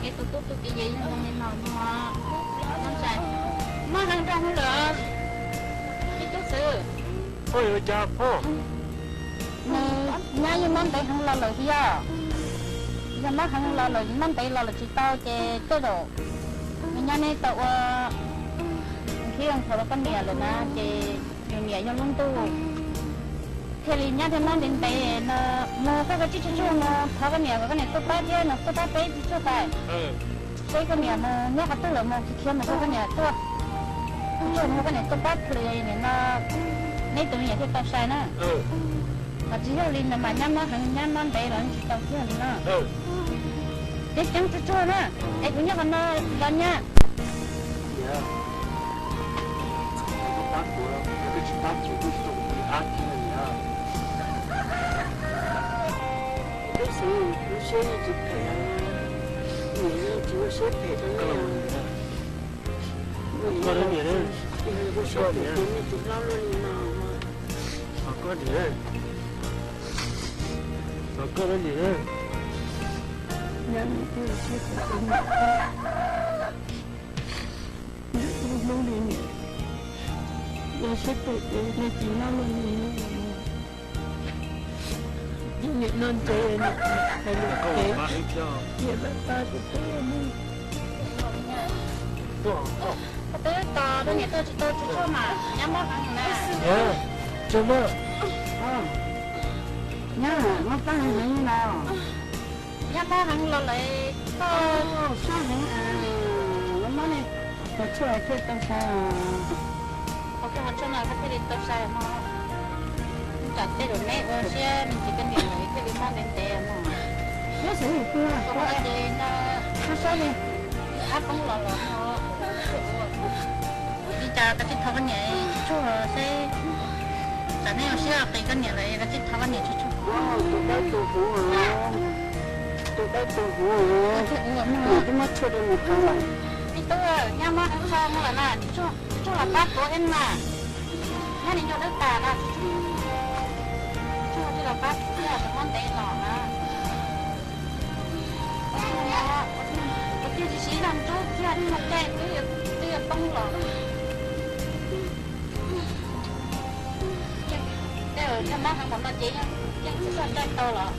Tus tub tus kiv yeej zoo li no no, mob heev rau hauv lawm, ib tug xwb. Ua cas pog? Nws nyab yeej mob ntev heev los lawm thiab. Yog mob heev los lawm, mob ntev los lawm tsis tau ces tej zaum nws nyab neb tau ua nkhib ua qhuav rau koj niam lawm na, ces nws niam yog lub ntuj thiaj li nyab thiaj mob ntev ntev no. Mus koj kav tsij tsuag tsuag mus thov koj niam kom koj niam tuaj pab thiab, nws tuaj pab peb tsis tsuag tas. Seb koj niam mus nyob qhov twg lawm, mus khiav khiav mus koj niam tuaj, tsuag mus koj niam tuaj pab plhws nim no neb tus me nyuam thiaj tau sai na. Ho tsis yog li ntawd mas nyab mob heev nyab mob ntev los tsis tau kiag li no. Ceeb ceeb tsuag tsuag na, es kuv nyob qhov no los nyab. Tub xwb, lub siab yeej tsis phem, niam yeej tsis ua siab phem rau nej. Koj niam, koj niam, koj niam, koj niam, koj niam, hlub li niam, yog siab phem ces nej tsis noj luaj li. Niam noj ntses, niam hais lus phem, niam pab pab tus tub. Koj twb tos rau niam tuaj tsis tau tsuag tsuag mas nyab mob heev na. Tsuag mas. Nyab mob plab heev heev li no. Nyab mob heev los lawm koj. Sab heev, los mob ne, koj tshuaj thiaj tau sai. Koj ho tshuaj no koj thiaj li tau sai no. Tsam tej zaum neb ua siab me ntsis koj niam lawm thiaj li mob ntev ntev no. Nyob xwb, ces no sab sab li, ab poob los los no. Ua li cas koj tsis thov koj niam tsuag seb, tsam neb ua siab qis koj niam lawm koj tsis thov koj niam tsuag tsuag. Tus dawb tus huv, tus dawb tus huv, niam twb muab tshuaj rau nws tau lawm. Me tub, nyab mob heev tshaj no lawm na, tsuag los pab tuav thiab na. Nyab li nyuag dawb tas na, tsuag tsis los pab tuav thiab, mob ntev los na. Kuv thiaj tsis siv zog nrub thiab, tej twb yuav poob los. Tej yog mob heev npaum no ces yeej tsis txawj caij tau los,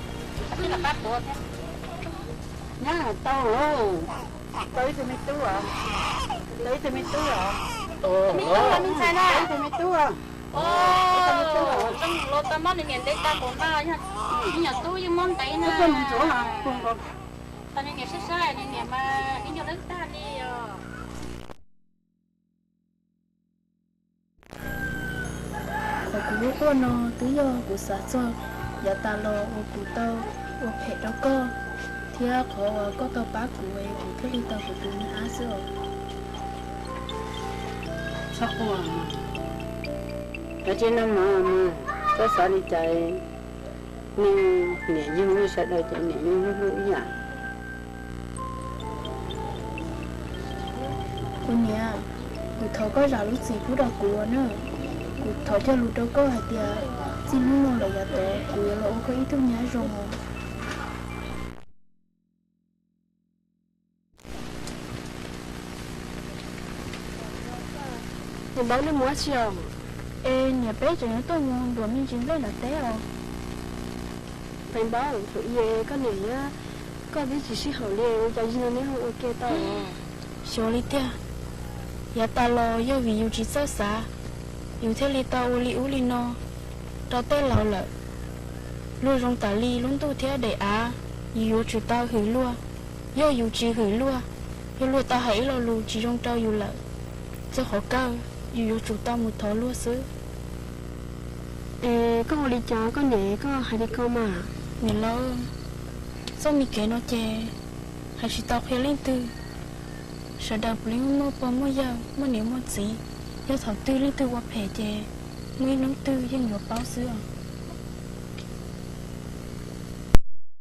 twb los pab tuav thiab. Nyab tau, tau ib tug me tub, tau ib tug me tub os. Me tub los me ntxhais na, ib tug me tub. Zoo los tau mob nws niam ntev tag npaum no, yog me nyuam tub yeej mob ntev na. Tau nws niam saib saib, nws niam mas ib nyuag dawb tag li os. Qhov kuv ua tuaj no twb yog kuv xav txog yav tas los uas kuv tau ua phem rau koj, thiab qhov uas koj tau pab kuv es kuv thiaj li tau kuv tus me ab xwb os. Txhob quaj, kav tsij noj mov mas, koj xav li cas, niam yeej hlub sawv daws ces niam yeej hlub ib yam. Kuv niam, kuv thov koj zam lub txim pub rau kuv na. Kuv thov cog lus rau koj hais tias txij hnub no lawm yav tod kuv yuav los ua koj ib tug nyab zoo os. Niam Npaub, nej mus dab tsi os? Es niam, peb tseem yuav tuaj mus ntuas me ntsis nplej nram teb os. Niam Npaub, thaum i koj niam thiab koj twb tsis sib haum li, ua cas zaum no neb ho ua ke tau? Xyov li tiag, yav tas los yog vim yus tsis txawj xav, yus thiaj li tau ua li ub li no rau tej laus lawm. Luag zoo tas li lub ntuj thiab daim av, yus yuav tsum tau hwm luag. Yog yus tsis hwm luag, yog luag tau hais ib lo lus tsis zoo rau yus lawm, txog qhov kawg yus yuav tsum tau mus thov luag xwb. Es koj ua li cas koj niam koj hais li ko mas? Niam laus, txoj me kev no ces hais tsis tau qhia leej twg. Sawv daws puav leej muaj pog muaj yawg, muaj niam muaj txiv, yog thaum twg leej twg ua phem ces muaj ib hnub twg yeej yuav paub xwb os.